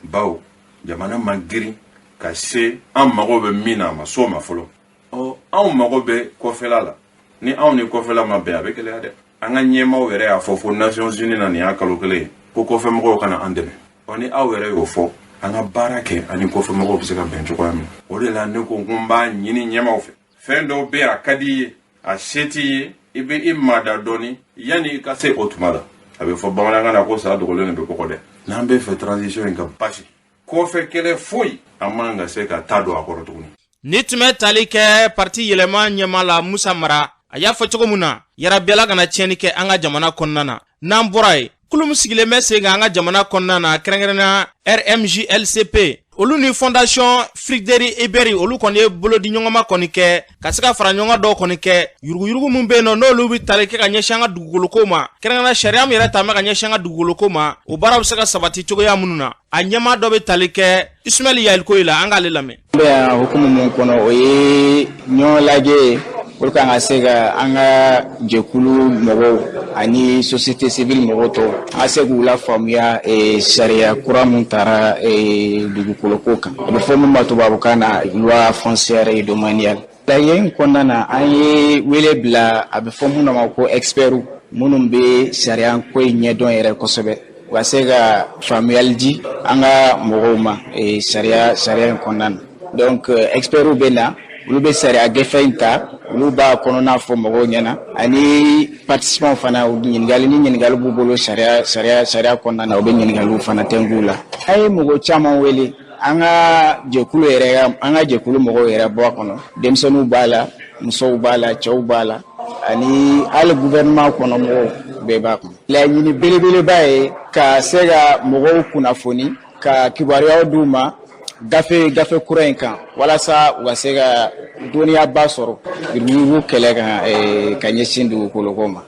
bawo jamana man girin ka se an mago bɛ min na, a ma s'o ma fɔlɔ. Ɔ anw mago bɛ kɔfɛla la, ni anw ni kɔfɛla ma bɛn, a bɛ gɛlɛya dɛ. An ka ɲɛmaaw yɛrɛ y'a fɔ fo Nations Unies na, nin y'a kalo kelen ye, ko kɔfɛmɔgɔw kana an dɛmɛ. Ɔ ni aw yɛrɛ y'o fɔ, an ka baara kɛ, ani kɔfɛmɔgɔw bɛ se ka bɛn cogoya min. O de la ne ko ko n b'a ɲini ɲɛmaaw fɛ, fɛn dɔw bɛ yen, a ka di i ye, a se t'i ye, i bɛ i mada dɔɔni yanni i ka se o tuma la. A bɛ fɔ bamanankan na ko sa dogolen de bɛ kɔgɔ dɛ. N'an bɛ fɛ transition in ka basi, kɔfɛ kɛlɛ foyi, an man ka se ka ta don a kɔrɔ tuguni. Ni tun bɛ tali kɛ parti Yɛlɛma ɲɛmaa la Musa Mara, a y'a fɔ cogo min na, yarabi Ala kana tiɲɛni kɛ an ka jamana kɔnɔna na. N'an bɔra yen, kulu min sigilen bɛ sen kan an ka jamana kɔnɔna na, kɛrɛnkɛrɛnnenya RMJLCP, olu ni Fondation Friedrich Ebert, olu kɔni ye bolodiɲɔgɔnma kɔni kɛ ka se ka fara ɲɔgɔn dɔw kɔni kɛ yuruguyurugu min bɛ yen nɔ, n'olu bɛ tali kɛ ka ɲɛsin an ka dugukoloko ma, kɛrɛnkɛrɛnnenya sariya min yɛrɛ ta bɛ ka ɲɛsin an ka dugukoloko ma, o baara bɛ se ka sabati cogoya minnu na. A ɲɛmaa dɔ bɛ tali kɛ Ismaël Yalikoyi la, an k'ale lamɛn. An bɛ yan hukumu mun kɔnɔ, o ye ɲɔgɔn lajɛ ye pour que an ka se ka an ka jɛkulu mɔgɔw ani société civile mɔgɔw tɔw, an ka se k'u lafaamuya sariya kura mun taara dugukoloko kan, a bɛ fɔ min ma tubabukan na loi foncière et domaniale. Lajɛ in kɔnɔna na, an ye wele bila a bɛ fɔ minnu ma ko experts, minnu bɛ sariya ko in ɲɛdɔn yɛrɛ kosɛbɛ, u ka se ka faamuyali di an ka mɔgɔw ma sariya in kɔnɔna na. Donc experts bɛ na, olu bɛ sariya gafe in ta, olu b'a kɔnɔna fɔ mɔgɔw ɲɛna, ani participants fana, ɲininkali ni ɲininkali b'u bolo sariya kɔnɔna na, u bɛ ɲininkaliw fana tɛnku la. An ye mɔgɔ caman wele, an ka jɛkulu yɛrɛ, an ka jɛkulu mɔgɔw yɛrɛ bɔ a kɔnɔ, denmisɛnninw b'a la, musow b'a la, cɛw b'a la, ani hali gouvernement kɔnɔ mɔgɔw bɛɛ b'a kɔnɔ. Laɲini belebeleba ye ka se ka mɔgɔw kunnafoni, ka kibaruyaw d'u ma gafe kura in kan, walasa u ka se ka dɔnniyaba sɔrɔ yuruguyurugu kɛlɛ kan ka ɲɛsin dugukoloko ma.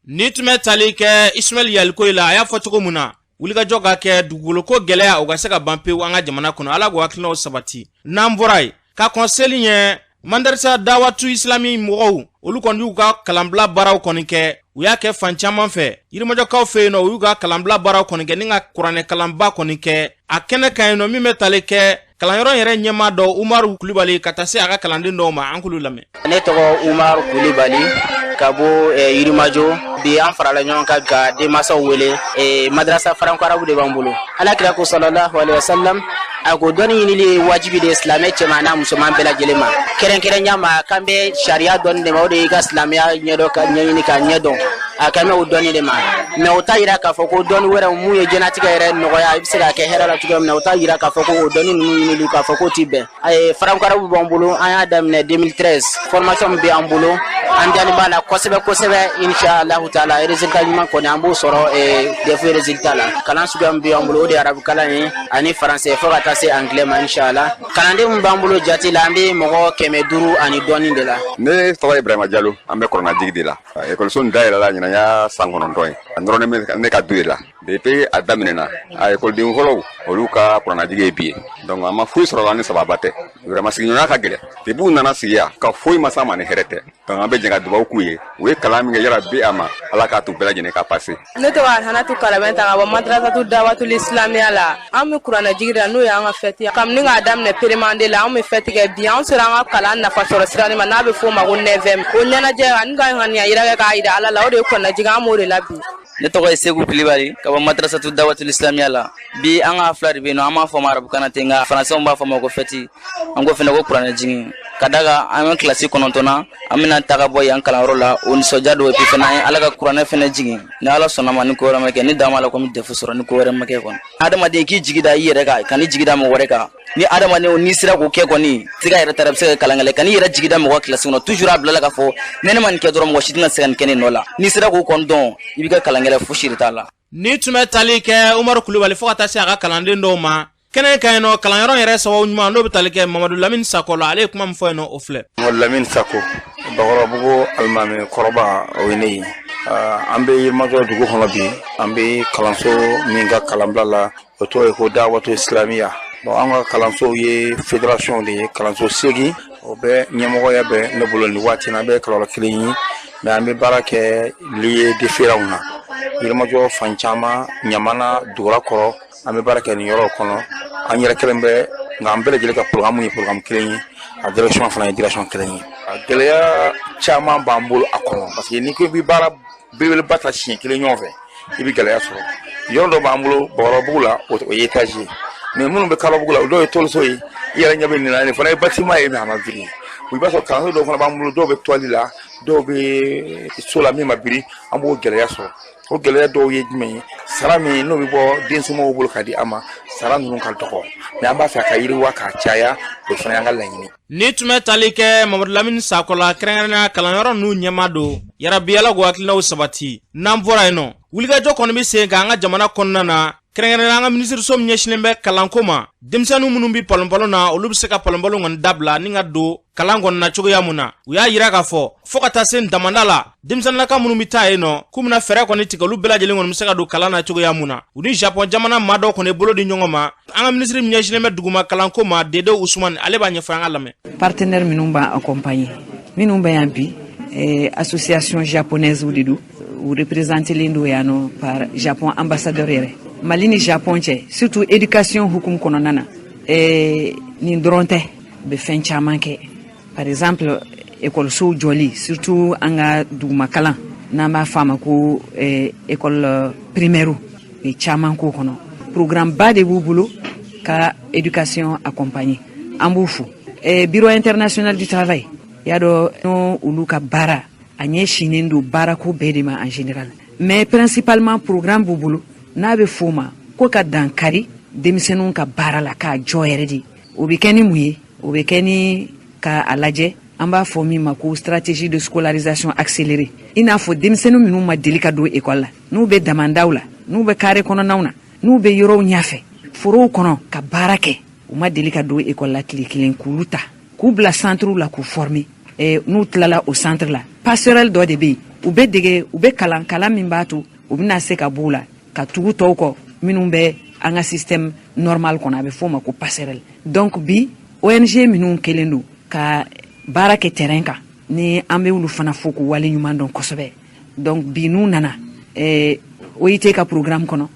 Ni tun bɛ tali kɛ Ismaël Yalikoyi la, a y'a fɔ cogo min na, wulikajɔ ka kɛ dugukoloko gɛlɛya, o ka se ka ban pewu an ka jamana kɔnɔ. Ala k'o hakilinaw sabati. N'an bɔra yen, ka kɔn seli ɲɛ, Madarasa Dawatu Islami mɔgɔw, olu kɔni y'u ka kalanbila baaraw kɔni kɛ. U y'a kɛ fan caman fɛ. Yirimajɔkaw fɛ yen nɔ, u y'u ka kalanbila baaraw kɔni kɛ ni ka kuranɛ kalanba kɔni kɛ a kɛnɛ kan yen nɔ. Min bɛ tali kɛ kalanyɔrɔ yɛrɛ ɲɛmaa dɔ Umaru Kulibali, ka taa se a ka kalanden dɔw ma, an k'olu lamɛn. Ne tɔgɔ Umaru Kulibali ka bɔ Yirimajɔ. Bi an farala ɲɔgɔn kan ka denmansaw wele. Madarasa franco arabe de b'an bolo. Ala kira ko sallallahu alaihi wasallam, a ko dɔnni ɲinili ye wajibi de ye silamɛ cɛman n'a musoman bɛɛ lajɛlen ma, kɛrɛnkɛrɛnya ma k'an bɛ sariya dɔnni de ma, o de y'i ka silamɛya ɲɛdɔn ka ɲɛɲini ka ɲɛdɔn, a kan bɛ o dɔnni de ma. Mais o t'a yira k'a fɔ ko dɔnni wɛrɛ mun ye diɲɛlatigɛ yɛrɛ nɔgɔya, i bɛ se k'a kɛ hɛrɛ la cogoya min na, o t'a yira k'a fɔ ko o dɔnni ninnu ɲinili k'a fɔ k'o ti bɛn. Franco arabe b'an bolo, an y'a daminɛ 2013. Formation min bɛ an bolo, an dalen b'a la kosɛbɛ kosɛbɛ. Inshallah taala, résultat ɲuman kɔni an b'o sɔrɔ DEF résultat la. Kalan suguya min bɛ an bolo, o de ye arabu kalan ye ani français, fo ka taa se anglais ma inshallah. Kalanden min b'an bolo jate la, an bɛ mɔgɔ 500 ani dɔɔnin de la. Ne tɔgɔ ye Ibrahima Jalo, an bɛ Kɔrɔnajigi de la. Ekɔliso nin dayɛlɛla ɲinan y'a san 9 ye. A nɔrɔlen bɛ ne ka du de la depuis a daminɛna. A ekɔliden fɔlɔw, olu ka kuranajigi ye bi ye. Donc an ma foyi sɔrɔ la ni sababa tɛ. Vraiment, sigiɲɔgɔnya ka gɛlɛn. Depuis u nana sigi yan, ka foyi ma s'a ma ni hɛrɛ tɛ. Donc an bɛ jɛ ka dugawu k'u ye, u ye kalan min kɛ, yarabi a ma Ala k'a to bɛɛ lajɛlen ka passer. Ne tɔgɔ Alhanatu Karamɛnta ka bɔ Madrasatu Dawatul Islamiya la. An bɛ kuranɛjigi la, n'o y'an ka fête ye. Kabini k'a daminɛ première la, an bɛ fête kɛ. Bi an sera an ka kalan nafa sɔrɔ sira ma, n'a bɛ f'o ma ko neuvième. O ɲɛnajɛ ani ka ŋaniya yira kɛ k'a yira Ala la, o de ye kuranɛjigi, an b'o de la bi. Ne tɔgɔ ye Segu Kulibali ka bɔ Madrasatu Dawatul Islamiya la. Bi an ka fila de bɛ yen nɔ, an b'a fɔ ma arabukan na ten, nka faransɛw b'a fɔ ma ko fête, an ko fɛnɛ ko kuranɛ jigin. Ka da kan an bɛ kilasi 9na, an bɛna taga bɔ yan kalanyɔrɔ la, o nisɔndiya dɔ. Bi fɛnɛ an ye Ala ka kuranɛ fɛnɛ jigin. Ni Ala sɔnna ma, ni ko wɛrɛ ma kɛ, ni dan b'a la, komi DEF sɔrɔ, ni ko wɛrɛ ma kɛ kɔni. Adamaden k'i jigi da i yɛrɛ kan, kan'i jigi da mɔgɔ wɛrɛ kan. Ni adamadenw n'i sera k'o kɛ kɔni, se ka yɛrɛ ta, bɛ se ka kalan kɛ, kan'i yɛrɛ jigi da mɔgɔ kilasi kɔnɔ. Toujours a bila la k'a fɔ ne ma nin kɛ dɔrɔn, mɔgɔ si tɛna se ka nin kɛ ne nɔ la. N'i sera k'o kɔni dɔn, i b'i ka kalan kɛ, fosi de t'a la. Ni tun bɛ tali kɛ Umaru Kulubali, fo ka taa se a ka kalanden dɔw ma kɛnɛ kan yen nɔ, kalanyɔrɔ yɛrɛ sababu ɲuman, n'o bɛ tali kɛ Mamadu Lamini Sakɔ la, ale ye kuma min fɔ yen nɔ, o filɛ. Mamadu Lamini Sako, Bakɔrɔbugu alimami kɔrɔba, o ye ne ye. An bɛ Yirimajɔ dugu kɔnɔ bi, an bɛ kalanso min ka kalanbila la, o tɔgɔ ye ko Dawatu Islamiya. Bon, an ka kalansow ye fédération de ye, kalanso 8, o bɛ ɲɛmɔgɔya bɛ ne bolo nin waati na. An bɛ kalanyɔrɔ kelen ye, mais an bɛ baara kɛ lieu différents na, Yirimajɔ fan caman, Ɲamana, Dugurakɔrɔ, an bɛ baara kɛ nin yɔrɔw kɔnɔ. An yɛrɛ kelen bɛ, nka an bɛɛ lajɛlen ka programme ye programme kelen ye, a direction fana ye direction kelen ye. A gɛlɛya caman b'an bolo a kɔnɔ, parce que n'i ko i bɛ baara belebeleba ta siɲɛ kelen ɲɔgɔn fɛ, i bɛ gɛlɛya sɔrɔ. Yɔrɔ dɔ b'an bolo Bakɔrɔbugu la, o ye étage ye, mais minnu bɛ Kalabugu la, o dɔw ye tɔliso ye. I yɛrɛ ɲɛ bɛ nin na, nin fana ye bâtiment ye, mais a ma biri. I b'a sɔrɔ kalanso dɔw fana b'an bolo, dɔw bɛ toile la, dɔw bɛ so la min ma biri. An b'o gɛlɛya sɔrɔ. O gɛlɛya dɔw ye jumɛn ye? Sara min n'o bɛ bɔ den somɔgɔw bolo ka di an ma, Sara ninnu ka dɔgɔ, mais an b'a fɛ a ka yiriwa k'a caya, o fana y'an ka laɲini. Ni tun bɛ tali kɛ Mamadu Lamini Sakɔ la, kɛrɛnkɛrɛnnenya kalanyɔrɔ ninnu ɲɛma don. Yarabi, Ala k'o hakilinaw sabati. N'an bɔra yen nɔ, wulikajɔ kɔni bɛ sen kan an ka jamana kɔnɔna na, kɛrɛnkɛrɛnnenya an ka minisiriso min ɲɛsinnen bɛ kalanko ma. Denmisɛnnin minnu bɛ palonpalon na, olu bɛ se ka palonpalon kɔni dabila ni ka don kalan kɔni na cogoya mun na. U y'a yira k'a fɔ fɔɔ ka taa se damanda la, denmisɛnninlaka minnu bɛ taa yen nɔ, k'u bɛna fɛɛrɛ kɔni tigɛ, olu bɛɛ lajɛlen kɔni bɛ se ka don kalan na cogoya mun na. U ni Japɔn jamana maa dɔw kɔni bolo di ɲɔgɔn ma. An ka minisiri min ɲɛsinnen bɛ duguma kalanko ma, Dede Usumani, ale b'a ɲɛfɔ, an ka lamɛn. Partenaire minnu b'an accompagner, minnu bɛ yan bi, association japonaise de don. U représentélen don yan nɔ par Japon ambassadeur yɛrɛ. Mali ni Japon cɛ, surtout éducation hukumu kɔnɔna na, nin dɔrɔn tɛ, u bɛ fɛn caman kɛ. Par exemple, ekɔlisow jɔli, surtout an ka duguma kalan, n'an b'a fɔ a ma ko école primaire, u ye caman k'o kɔnɔ. Programme ba de b'u bolo ka éducation accompagner, an b'u fo. Bureau international du travail, y'a dɔn n'o olu ka baara a ɲɛsinnen don baarako bɛɛ de ma en général, mais principalement programme b'u bolo n'a bɛ f'o ma ko ka dankari denmisɛnninw ka baara la k'a jɔ yɛrɛ de. O bɛ kɛ ni mun ye? O bɛ kɛ ni ka a lajɛ, an b'a fɔ min ma ko stratégie de scolarisation accélérée, i n'a fɔ denmisɛnnin minnu ma deli ka don école la, n'u bɛ damandaw la, n'u bɛ carré kɔnɔnaw na, n'u bɛ yɔrɔw ɲɛfɛ, forow kɔnɔ ka baara kɛ, u ma deli ka don école la tile kelen, k'olu ta k'u bila centre la k'u former. N'u tilala o centre la, passerelle dɔ de bɛ yen, u bɛ dege, u bɛ kalan, kalan min b'a to u bɛna se ka b'u la ka tugu tɔw kɔ minnu bɛ an ka système normal kɔnɔ. A bɛ f'o ma ko passerelle. Donc bi, ONG minnu kɛlen don ka baara kɛ terrain kan, ni an bɛ olu fana fo k'u wale ɲuman dɔn kosɛbɛ. Donc bi, n'u nana OIT ka programme kɔnɔ,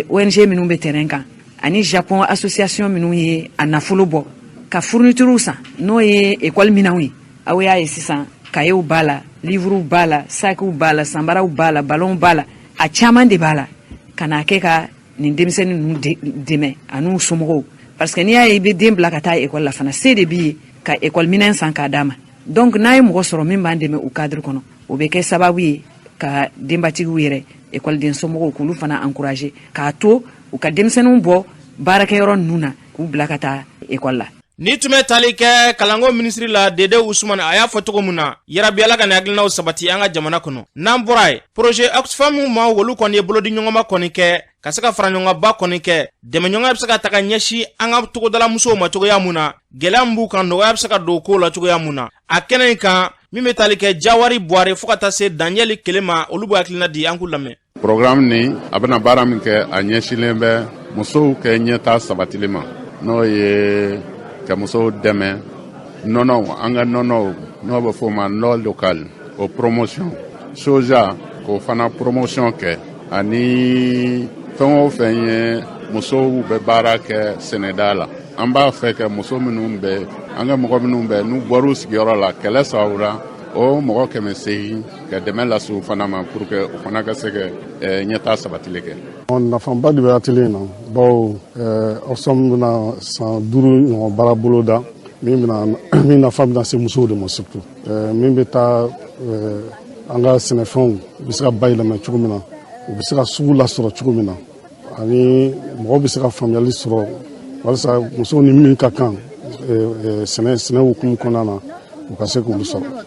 ONG minnu bɛ terrain kan ani Japon association minnu ye a nafolo bɔ ka fournitures san, n'o ye école minɛnw ye, aw y'a ye sisan, cahiers b'a la, livres b'a la, sacs b'a la, sanbaraw b'a la, ballons b'a la, a caman de b'a la, ka n'a kɛ ka nin denmisɛnnin ninnu dɛmɛ an'u somɔgɔw, parce que n'i y'a ye i bɛ den bila ka taa école la fana, se de b'i ye ka école minɛn san k'a d'a ma. Donc n'a ye mɔgɔ sɔrɔ min b'an dɛmɛ o cadre kɔnɔ, o bɛ kɛ sababu ye ka denbatigiw yɛrɛ, ekɔliden somɔgɔw, k'olu fana encourager k'a to u ka denmisɛnninw bɔ baarakɛyɔrɔ ninnu na k'u bila ka taa ekɔli la. Ni tun bɛ tali kɛ kalanko minisiri la, Dede Usumani, a y'a fɔ cogo min na, yarabi, Ala ka nin hakilinaw sabati an ka jamana kɔnɔ. N'an bɔra yen, projet Oxfam ma, olu kɔni ye bolodi ɲɔgɔnma kɔni kɛ ka se ka fara ɲɔgɔnba kɔni kɛ, dɛmɛɲɔgɔnya bɛ se ka taga ɲɛsin an ka togodala musow ma cogoya mun na, gɛlɛya min b'u kan, nɔgɔya bɛ se ka don kow la cogoya mun na. A kɛnɛ in kan, min bɛ tali kɛ Jawari Buware fo ka taa se Danjɛli Kele ma, olu b'u hakilina di, an k'u lamɛn. Programme nin, a bɛna baara min kɛ, a ɲɛsinlen bɛ musow kɛ ɲɛta sabatili ma, n'o ye ka musow dɛmɛ nɔnɔw, an ka nɔnɔw, n'o bɛ f'o ma lait local, o promotion, soja k'o fana promotion kɛ, ani fɛn o fɛn ye musow bɛ baara kɛ sɛnɛda la. An b'a fɛ ka muso minnu bɛ, an ka mɔgɔ minnu bɛ, n'u bɔr'u sigiyɔrɔ la kɛlɛ sababu la, o mɔgɔ 800, ka dɛmɛ lase u fana ma pour que u fana ka se ka ɲɛta sabatili kɛ. Nafaba de bɛ atelier in na, bawo Oxfam bɛna san 5 ɲɔgɔn baara bolo da min bɛna, min nafa bɛna se musow de ma, surtout min bɛ taa an ka sɛnɛfɛnw bɛ se ka bayɛlɛma cogo min na, u bɛ se ka sugu lasɔrɔ cogo min na, ani mɔgɔw bɛ se ka faamuyali sɔrɔ walasa musow ni min ka kan sɛnɛ hukumu kɔnɔna na, u ka se k'olu sɔrɔ.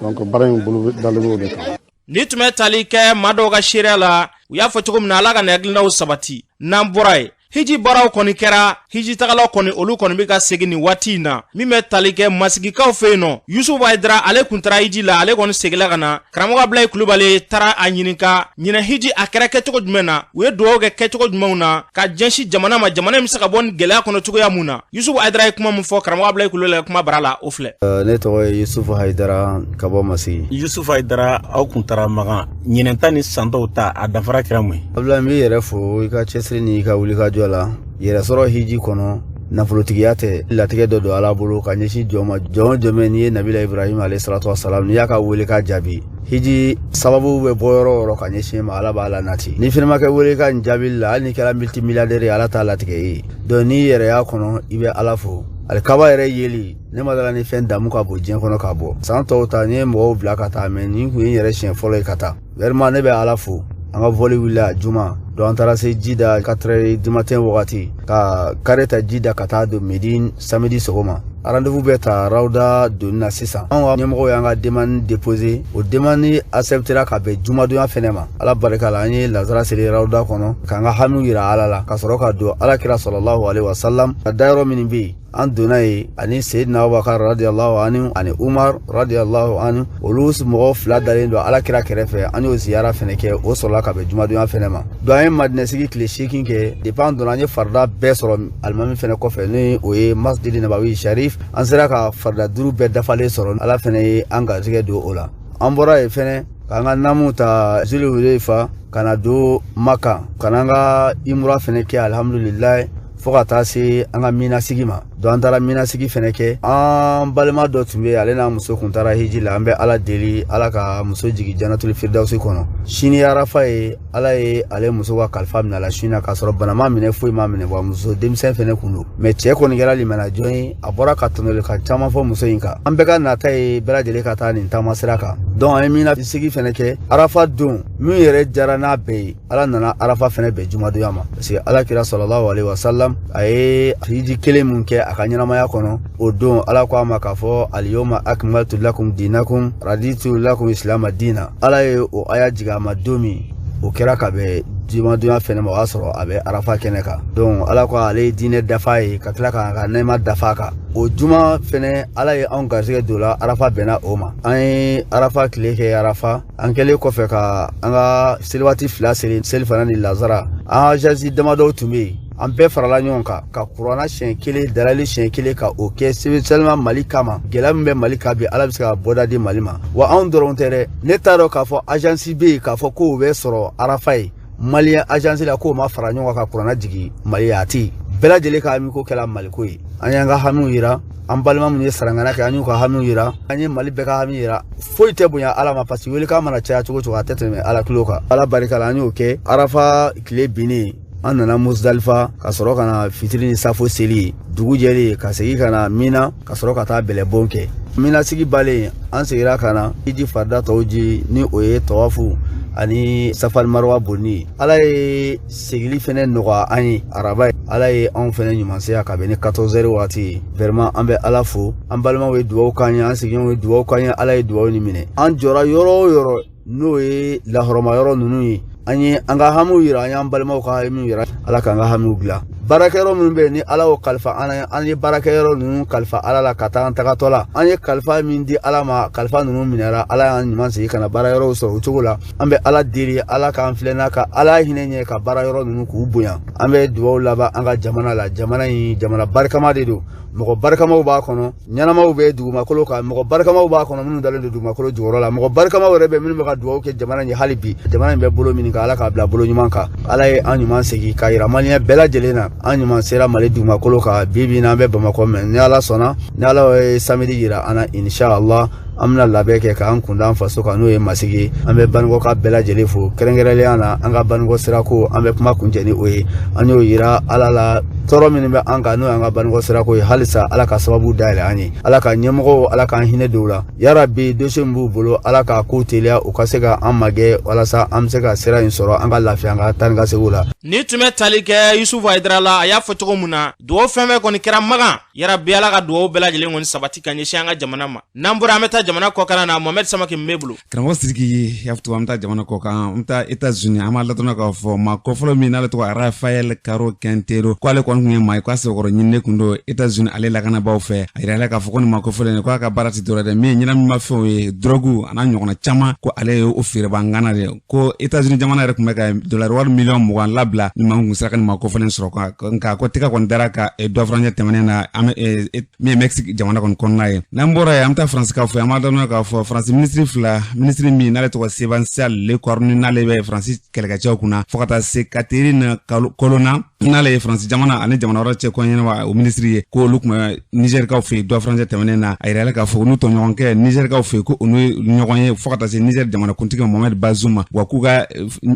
Donc baara in bolo dalen b'o de kan. Ni tun bɛ tali kɛ maa dɔw ka seereya la, u y'a fɔ cogo min na, Ala ka nin hakilinaw sabati. N'an bɔra yen, hiji baaraw kɔni kɛra, hijitagalaw kɔni, olu kɔni bɛ ka segin nin waati in na. Min bɛ tali kɛ masigikaw fɛ yen nɔ, Yusufu Hayidara, ale kun taara hiji la, ale kɔni seginna ka na. Karamɔgɔ Abulayi Kulubali taara a ɲininka ɲinɛ hiji a kɛra kɛcogo jumɛn na, u ye dugawu kɛ kɛcogo jumɛnw na ka jɛnsin jamana ma, jamana in bɛ se ka bɔ nin gɛlɛya kɔnɔ cogoya mun na. Yusufu Hayidara ye kuma min fɔ karamɔgɔ Abulayi Kulubali kuma bara la, o filɛ. Ne tɔgɔ ye Yusufu Hayidara ka bɔ Masigi. Yusufu Hayidara, aw kun taara Makan ɲinɛn ta ni san tɔw ta, a danfara kɛra mun ye? Abulayi, n b'i yɛrɛ fo i ka cɛsiri ni i ka wulikajɔ la. Yɛrɛ sɔrɔ hiji kɔnɔ, nafolotigiya tɛ, latigɛ dɔ don Ala bolo ka ɲɛsin jɔn ma. Jɔn o jɔn bɛ n'i ye Nabila Ibrahim alayhi salatu wasalam, n'i y'a ka wele k'a jaabi, hiji sababu bɛ bɔ yɔrɔ o yɔrɔ ka ɲɛsin ma, Ala b'a la nati. N'i fɛnɛ ma kɛ wele ka nin jaabili la, hali n'i kɛra multimilliardaire ye, Ala t'a latigɛ e ye. Donc n'i yɛrɛ y'a kɔnɔ, i bɛ Ala fo. Alikaba yɛrɛ yeli, ne ma dala ni fɛn damu ka bon diɲɛ kɔnɔ ka bɔ san tɔw ta. N ye mɔgɔw bila ka taa, mais nin kun ye n yɛrɛ siɲɛ fɔlɔ ye ka taa. Vraiment, ne bɛ Ala fo. An ka vol wulila juma, donc an taara se Jida 4 heures du matin wagati, ka car ta Jida ka taa don Medine samedi sɔgɔma. Rendez-vous bɛ ta Rawda donni na sisan. Anw ka ɲɛmɔgɔw y'an ka demande déposé, o demande acceptera ka bɛn jumadonya fɛnɛ ma. Ala barika la, an ye lazara seli Rawda kɔnɔ k'an ka hamiw yira Ala la, ka sɔrɔ ka don Ala kira sallallahu alaihi wasallam ka dayɔrɔ minnu bɛ yen. An donna yen ani Seyidina Abubakar radiyallahu anhu ani Umar radiyallahu anhu, olu mɔgɔ fila dalen don Ala kira kɛrɛfɛ. An y'o ziyara fɛnɛ kɛ, o sɔrɔla ka bɛn jumadonya fɛnɛ ma. Donc an ye Madinɛsigi tile 8 kɛ. Depuis an donna, an ye farida bɛɛ sɔrɔ alimami fɛnɛ kɔfɛ, ni o ye Masjid Nabawi Sharif. An sera ka farida 5 bɛɛ dafalen sɔrɔ. Ala fɛnɛ ye an garijɛgɛ don o la. An bɔra yen fɛnɛ k'an ka namu ta Zuluhulefa ka na don Maka, ka n'an ka imura fɛnɛ kɛ, alhamdulilayi, fo ka taa se an ka minasigi ma. Donc an taara minasigi fɛnɛ kɛ. An balima dɔ tun bɛ yen, ale n'a muso kun taara hiji la. An bɛ Ala deli, Ala ka muso jigin janatul firidawusi kɔnɔ. Sini arafa ye, Ala ye ale muso ka kalifa minɛ a la su in na, k'a sɔrɔ bana ma minɛ, foyi ma minɛ, wa muso denmisɛn fɛnɛ kun don. Mais cɛ kɔni kɛra limana jɔn ye, a bɔra ka tɔnɔlikan caman fɔ muso in kan. An bɛɛ ka nata ye bɛɛ lajɛlen ka taa nin taama sira kan. Donc an ye minasigi fɛnɛ kɛ arafa don. Min yɛrɛ jara n'a bɛɛ ye, Ala nana arafa fɛnɛ bɛn jumadonya ma, parce que Ala kira sallallahu alaihi wasallam a ye hiji kelen mun kɛ a ka ɲɛnamaya kɔnɔ, o don Ala ko a ma k'a fɔ aliyoma akmaltu lakum dinakum raditu lakum islama dina. Ala ye o aya jigin a ma don min, o kɛra ka bɛn jumadonya fɛnɛ ma, o y'a sɔrɔ a bɛ arafa kɛnɛ kan. Donc Ala ko ale ye diinɛ dafa ye, ka tila k'a ka nɛɛma dafa kan. O juma fɛnɛ, Ala ye anw garisɛgɛ don la, arafa bɛnna o ma. An ye arafa tile kɛ arafa. An kɛlen kɔfɛ ka an ka seliwaati 2 seli, selifana ni lazara, an ka jasi damadɔw tun bɛ yen. An bɛɛ farala ɲɔgɔn kan ka kuranna siɲɛ 1, dalali siɲɛ 1, ka o kɛ spécialement Mali kama. Gɛlɛya min bɛ Mali kan bi, Ala bɛ se ka bɔda di Mali ma. Wa anw dɔrɔn tɛ dɛ, ne t'a dɔn k'a fɔ agence bɛ yen k'a fɔ k'o bɛ sɔrɔ arafa ye Malien agence la k'o ma fara ɲɔgɔn kan ka kuranna jigin Mali ye, a tɛ yen. Bɛɛ lajɛlen ka hamiko kɛla Maliko ye. An y'an ka hamiw yira, an balima minnu ye sarangana kɛ, an y'u ka hamiw yira, an ye Mali bɛɛ ka hami yira. Foyi tɛ bonya Ala ma, parce que welekan mana caya cogo cogo, a tɛ tɛmɛ Ala tulo kan. Ala barika la, an y'o kɛ. Arafa tile binnen, an nana Musdalifa ka sɔrɔ ka na fitiri ni safo seli. Dugu jɛlen, ka segin ka na Mina, ka sɔrɔ ka taa bɛlɛbon kɛ. Minasigi balen, an seginna ka na hiji farida tɔw ji, ni o ye tawafu ani safari marwa bonni. Ala ye segili fɛnɛ nɔgɔya an ye araba ye. Ala ye anw fɛnɛ ɲumanseya ka bɛn ni 14 heures waati ye. Vraiment an bɛ Ala fo. An balimaw ye dugawu k'an ye, an sigiɲɔgɔnw ye dugawu k'an ye, Ala ye dugawu ni minɛ. An jɔra yɔrɔ o yɔrɔ, n'o ye lahɔrɔma yɔrɔ ninnu ye, an ye an ka hamiw yira, an y'an balimaw ka hamiw yira. Ala k'an ka hamiw dilan. Baarakɛyɔrɔ minnu bɛ yen, ni Ala y'o kalifa an na, an ye baarakɛyɔrɔ ninnu kalifa Ala la ka taa an tagatɔ la. An ye kalifa min di Ala ma, kalifa ninnu minɛra. Ala y'an ɲuman segin ka na baarayɔrɔw sɔrɔ o cogo la. An bɛ Ala deli, Ala k'an filɛ n'a ka Ala hinɛ ɲɛ ka baarayɔrɔ ninnu k'u bonya. An bɛ dugawu laban an ka jamana la. Jamana in, jamana barikama de don, mɔgɔ barikamaw b'a kɔnɔ, ɲɛnamaw bɛ dugumakolo kan, mɔgɔ barikamaw b'a kɔnɔ minnu dalen don dugumakolo jukɔrɔ la, mɔgɔ barikamaw yɛrɛ bɛ minnu bɛ ka dugawu kɛ jamana in ye hali bi. Jamana in bɛ bolo min kan, Ala k'a bila bolo ɲuman kan. Ala ye an ɲuman segin k'a yira maliyɛn bɛɛ lajɛlen na, an ɲuman sera Mali dugumakolo kan. Bi bi in na, an bɛ Bamakɔ, mɛ ni Ala sɔnna, ni Ala ye samedi yira an na, inshallah an bɛna labɛn kɛ k'an kun da an faso kan, n'o ye Masigi ye. An bɛ Banikɔka bɛɛ lajɛlen fo, kɛrɛnkɛrɛnnenya la an ka Banikɔ sirako, an bɛ kuma kuncɛ ni o ye. An y'o yira Ala la, tɔɔrɔ minnu bɛ an kan, n'o y'an ka Banikɔ sirako ye, halisa Ala ka sababu dayɛlɛ an ye. Ala ka ɲɛmɔgɔw, Ala k'an hinɛ don u la yarabi. Dossier min b'u bolo, Ala k'a ko teliya, u ka se ka an magɛ walasa an bɛ se ka sira in sɔrɔ, an ka lafiya an ka taa ni ka seginw la. Ni tun bɛ tali kɛ Yusufu Hayidara la, a y'a fɔ cogo min na, dugawu fɛn fɛn kɔni kɛra Makan, yarabi Ala ka dugawu bɛɛ lajɛlen kɔni sabati ka ɲɛsin an ka jamana ma. N'an bɔra, an bɛ taa jamana kɔkan na. Mohamed Samake min b'e bolo. Karamɔgɔ Sidiki y'a fɔ, an bɛ taa jamana kɔkan, an bɛ taa États-Unis. An b'a ladɔnna k'a fɔ maa kɔfɔlɔ min n'ale tɔgɔ Rafael Caro Quintero, ko ale kɔni tun ye maa ye k'a sɛbɛkɔrɔ ɲininen kun don États-Unis ale lakanabaaw fɛ. A yirala k'a fɔ ko nin maa kɔfɔlɔ in, k'a ka baara tɛ dɔwɛrɛ dɛ, min ye ɲɛnaminimafɛnw ye, drogue a n'a ɲɔgɔnna caman, ko ale ye o feerebaa ŋana de. Ko États-Unis jamana yɛrɛ tun bɛ ka dolari wari miliyɔn 20 labila ni maa min kun sera ka nin maa kɔfɔlen sɔrɔ. Nka ko tɛgɛ kɔni dara ka dɔ furancɛ tɛmɛnen na, an bɛ min ye Mexique jamana kɔni kɔnɔna ye. N'an bɔra yen, an bɛ taa Faransi fɛ. An b'a dɔn k'a fɔ Faransi minisiri fila, minisiri min n'ale tɔgɔ Sébastien Lecornu, n'ale bɛ Faransi kɛlɛkɛcɛw kunna, fo ka taa se Catherine Colonna. N'ale ye Faransi jamana ani jamana wɛrɛ cɛ koɲɛnabɔ o minisiri ye, ko olu tun bɛ Nizɛrikaw fɛ yen dɔ furancɛ tɛmɛnen na. A yirala k'a fɔ n'u tɔɲɔgɔnkɛ Nizɛrikaw fɛ yen, ko u n'u ɲɔgɔn ye fo ka taa se Nizɛri jamanakuntigi Mohamed Bazoum ma, wa k'u ka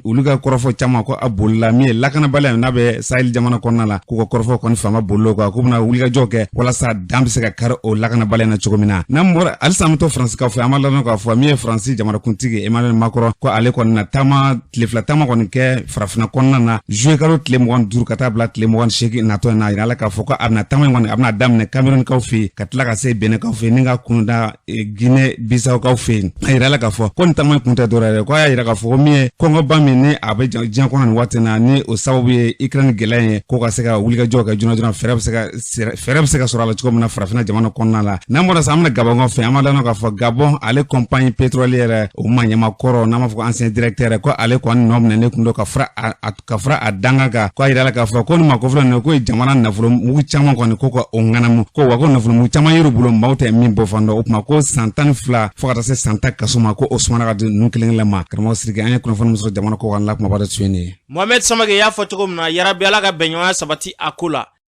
olu ka kɔrɔfɔ caman ko a bolila min ye lakanabaliya n'a bɛ Sahel jamana kɔnɔna la, k'u ka kɔrɔfɔ kɔni fanba bolila o kan, k'u bɛna wulikajɔ kɛ walasa dan bɛ se ka kari o lakanabaliya na cogo min na. N'an bɔra halisa, an bɛ to Faransikaw fɛ. An b'a ladɔn k'a fɔ min ye Faransi jamanakuntigi Emmanuel Macron, ko ale kɔni na taama tile 2 taama kɔni kɛ farafinna kɔnɔna na juillet kalo tile 25 ka taa bila tile 28 natɔ in na. A yirala k'a fɔ ko a bɛna taama in kɔni, a bɛna daminɛ Camerounkaw fɛ yen, ka tila ka se Beninkaw fɛ yen, ni ka kunda Guinée Bissaukaw fɛ yen. A yirala k'a fɔ ko nin taama in kun tɛ dɔwɛrɛ ye, ko a y'a yira k'a fɔ ko min ye kɔngɔba min ni a bɛ diɲɛ kɔnɔ nin waati na, ni o sababu ye Ukraine gɛlɛya ye, ko ka se ka wulikajɔ kɛ joona joona, fɛɛrɛ bɛ se ka sɔrɔ a la cogo min na farafinna jamana kɔnɔna la. N'an bɔra sa, an bɛna Gabɔn fɛ. An b'a dɔn k'a fɔ Gabɔn ale compagnie pétrolière o maa ɲɛmaa kɔrɔ, n'an b'a fɔ ko ancien directeur, ko ale kɔni nɔ minɛnen kun don ka fara a dankan kan. Ko a yirala k'a fɔ ko nin maa kofɔlɔ nin, ko ye jamana nafolo mugu caman kɔni ko ka o ŋanamu, ko wa ko nafolo mugu caman yer'u bolo, maaw tɛ min bɔ fan dɔn. O tuma ko san 12 fo ka taa se san 10 kaso ma, ko o sumana ka di ninnu kelen kelen ma. Karamɔgɔ Siriki, an ye kunnafoni min sɔrɔ jamana kɔkan la, kumaba dɔ tun ye nin ye. Mohamed Samake y'a fɔ cogo min na, yarabi Ala ka bɛnɲɔgɔnya sabati a ko la.